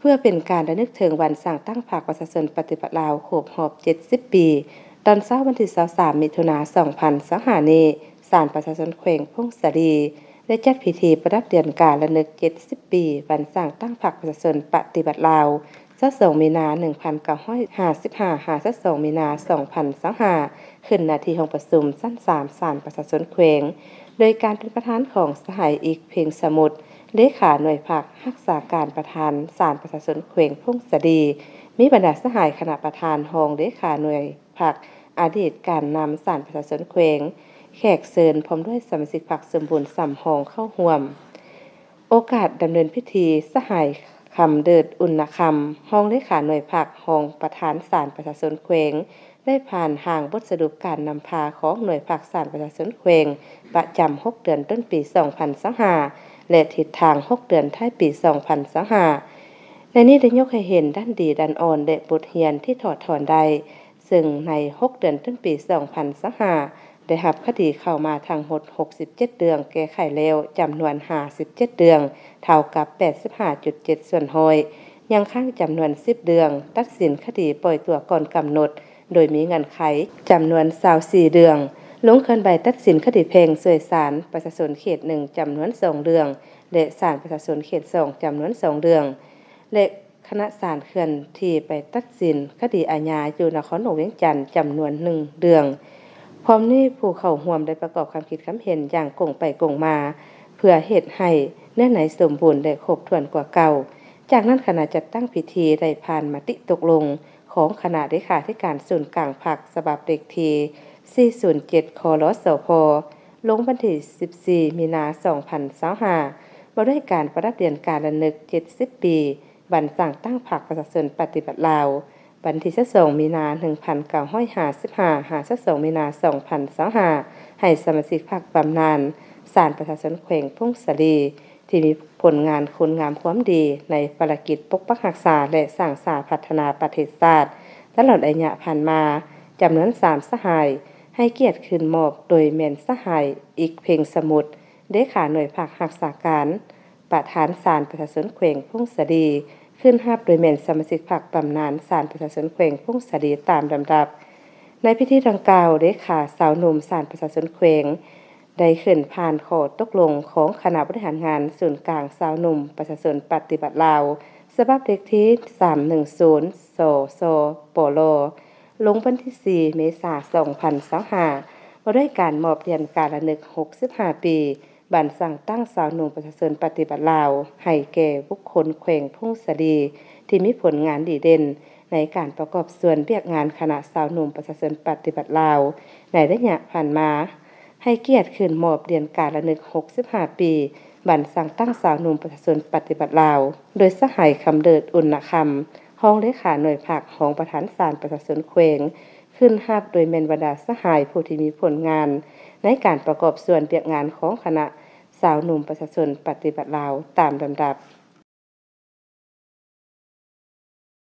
ເພື່ອເປັນການລະນຶກເຖິງວັນສ້າງຕັ້ງພັກປະຊາຊົນປະຕິວັດລາວຄົບຮອບເຈັດສິບປີ, ຕອນເຊົ້າວັນທີຊາວສາມ ມິຖຸນາ ສອງພັນຊາວຫ້ານີ້, ສານປະຊາຊົນແຂວງຜົ້ງສາລີ ໄດ້ຈັດພິທີປະດັບດຽນການລະນຶກເຈັດສິບປີ ວັນສ້າງຕັ້ງພັກປະຊາຊົນປະຕິວັດລາວ ຊາວສອງ ມີນາ ໜຶ່ງພັນເກົ້າຮ້ອຍຫ້າສິບຫ້າ ຫາ ຊາວສອງ ມີນາ ສອງພັນຊາວຫ້າ ຂຶ້ນ ນະທີ່ຫ້ອງປະຊຸມຊັ້ນສາມ ສານປະຊາຊົນແຂວງ ໂດຍການເປັນປະທານຂອງສະຫາຍ ອິກ ເພັງສະໝຸດ ເລຂາໜ່ວຍພັກຮັກສາການປະທານສານປະຊາຊົນແຂວງຜົ້ງສາລີ, ມີບັນດາສະຫາຍຄະນະປະທານ, ຮອງເລຂາໜ່ວຍພັກ, ອະດີດການນຳສານປະຊາຊົນແຂວງ, ແຂກເຊີນ ພ້ອມດ້ວຍສະມາຊິກພັກສົມບູນສຳຮອງເຂົ້າຮ່ວມ. ໂອກາດດຳເນີນພິທີ, ສະຫາຍ ຄຳເດີດ ອຸນນະຄຳ ຮອງເລຂາໜ່ວຍພັກ, ຮອງປະທານສານປະຊາຊົນແຂວງ ໄດ້ຜ່ານຮ່າງບົດສະຫຼຸບການນຳພາຂອງໜ່ວຍພັກສານປະຊາຊົນແຂວງ ປະຈຳຫົກເດືອນຕົ້ນປີສອງພັນຊາວຫ້າ ແລະ ທິດທາງຫົກເດືອນທ້າຍປີສອງພັນຊາວຫ້າ. ໃນນີ້ໄດ້ຍົກໃຫ້ເຫັນດ້ານດີ, ດ້ານອ່ອນ ແລະ ບົດຮຽນທີ່ຖອດຖອນໄດ້, ເຊິ່ງໃນຫົກເດືອນຕົ້ນປີສອງພັນຊາວຫ້າ ໄດ້ຮັບຄະດີເຂົ້າມາທັງໝົດຫົກສິບເຈັດເລື່ອງ, ແກ້ໄຂແລ້ວຈຳນວນຫ້າສິບເຈັດເລື່ອງ, ເທົ່າກັບແປດສິບຫ້າຈຸດເຈັດສ່ວນຮ້ອຍ, ຍັງຄ້າງຈຳນວນສິບເລື່ອງ, ຕັດສິນຄະດີປ່ອຍຕົວກ່ອນກຳນົດ ໂດຍມີເງື່ອນໄຂຈຳນວນຊາວສີ່ເລື່ອງ, ລົງເຄື່ອນໄຫວຕັດສິນຄະດີແພ່ງຊ່ວຍສານປະຊາຊົນເຂດໜຶ່ງຈຳນວນສອງເລື່ອງ ແລະ ສານປະຊາຊົນເຂດສອງຈຳນວນສອງເລື່ອງ ແລະ ຄະນະສານເຄື່ອນທີ່ໄປຕັດສິນຄະດີອາຍາຢູ່ນະຄອນຫຼວງວຽງຈັນຈຳນວນໜຶ່ງເລື່ອງ. ພ້ອມນີ້ຜູ້ເຂົ້າຮ່ວມໄດ້ປະກອບຄຳຄິດຄຳເຫັນຢ່າງກົງໄປກົງມາ ເພື່ອເຮັດໃຫ້ເນື້ອໃນສົມບູນ ແລະ ຄົບຖ້ວນກວ່າເກົ່າ. ຈາກນັ້ນຄະນະຈັດຕັ້ງພິທີໄດ້ຜ່ານມະຕິຕົກລົງຂອງຄະນະເລຂາທິການສູນກາງພັກ ສະບັບເລກທີສີ່ສູນເຈັດ ຄລສພ ລົງວັນທີສິບສີ່ ມີນາ ສອງພັນຊາວຫ້າ ວ່າດ້ວຍການປະດັບດຽນການລະນຶກເຈັດສິບປີ ວັນສ້າງຕັ້ງພັກປະຊາຊົນປະຕິວັດລາວ ວັນທີຊາວສອງ ມີນາ ໜຶ່ງພັນເກົ້າຮ້ອຍຫ້າສິບຫ້າ ຫາ ຊາວສອງ ມີນາ ສອງພັນຊາວຫ້າ ໃຫ້ສະມາຊິກພັກບຳນານສານປະຊາຊົນແຂວງຜົ້ງສາລີ ທີ່ມີຜົນງານຄຸນງາມຄວາມດີໃນພາລະກິດປົກປັກຮັກສາ ແລະ ສ້າງສາພັດທະນາປະເທດຊາດ ຕະຫຼອດໄລຍະຜ່ານມາ ຈຳນວນສາມສະຫາຍ ໃຫ້ກຽດຂຶ້ນມອບໂດຍແມ່ນສະຫາຍ ອິກ ເພັງສະໝຸດ ເລຂາໜ່ວຍພັກຮັກສາການ ປະທານສານປະຊາຊົນແຂວງຜົ້ງສາລີ ຂຶ້ນຮັບໂດຍແມ່ນສະມາຊິກພັກບຳນານສານປະຊາຊົນແຂວງຜົ້ງສາລີຕາມລຳດັບ. ໃນພິທີດັ່ງກ່າວ, ເລຂາຊາວໜຸ່ມສານປະຊາຊົນແຂວງ ໄດ້ຂຶ້ນຜ່ານຂໍ້ຕົກລົງຂອງຄະນະບໍລິຫານງານສູນກາງຊາວໜຸ່ມປະຊາຊົນປະຕິວັດລາວ ສະບັບເລກທີສາມໜຶ່ງສູນ ສສປລ ລົງວັນທີສີ່ ເມສາ ສອງພັນຊາວຫ້າ ວ່າດ້ວຍການມອບດຽນການລະນຶກຫົກສິບຫ້າປີ ວັນສ້າງຕັ້ງຊາວໜຸ່ມປະຊາຊົນປະຕິວັດລາວ ໃຫ້ແກ່ບຸກຄົນແຂວງຜົ້ງສາລີ ທີ່ມີຜົນງານດີເດັ່ນໃນການປະກອບສ່ວນວຽກງານຄະນະຊາວໜຸ່ມປະຊາຊົນປະຕິວັດລາວ ໃນໄລຍະຜ່ານມາ, ໃຫ້ກຽດຂຶ້ນມອບດຽນການລະນຶກຫົກສິບຫ້າປີ ວັນສ້າງຕັ້ງຊາວໜຸ່ມປະຊາຊົນປະຕິວັດລາວ ໂດຍສະຫາຍ ຄຳເລີດ ອຸນນະຄຳ ຮອງເລຂາໜ່ວຍພັກ, ຮອງປະທານສານປະຊາຊົນແຂວງ ຂຶ້ນຮັບໂດຍແມ່ນບັນດາສະຫາຍຜູ້ທີ່ມີຜົນງານໃນການປະກອບສ່ວນວຽກງານຂອງຄະນະຊາວໜຸ່ມປະຊາຊົນປະຕິວັດລາວຕາມລຳດັບ.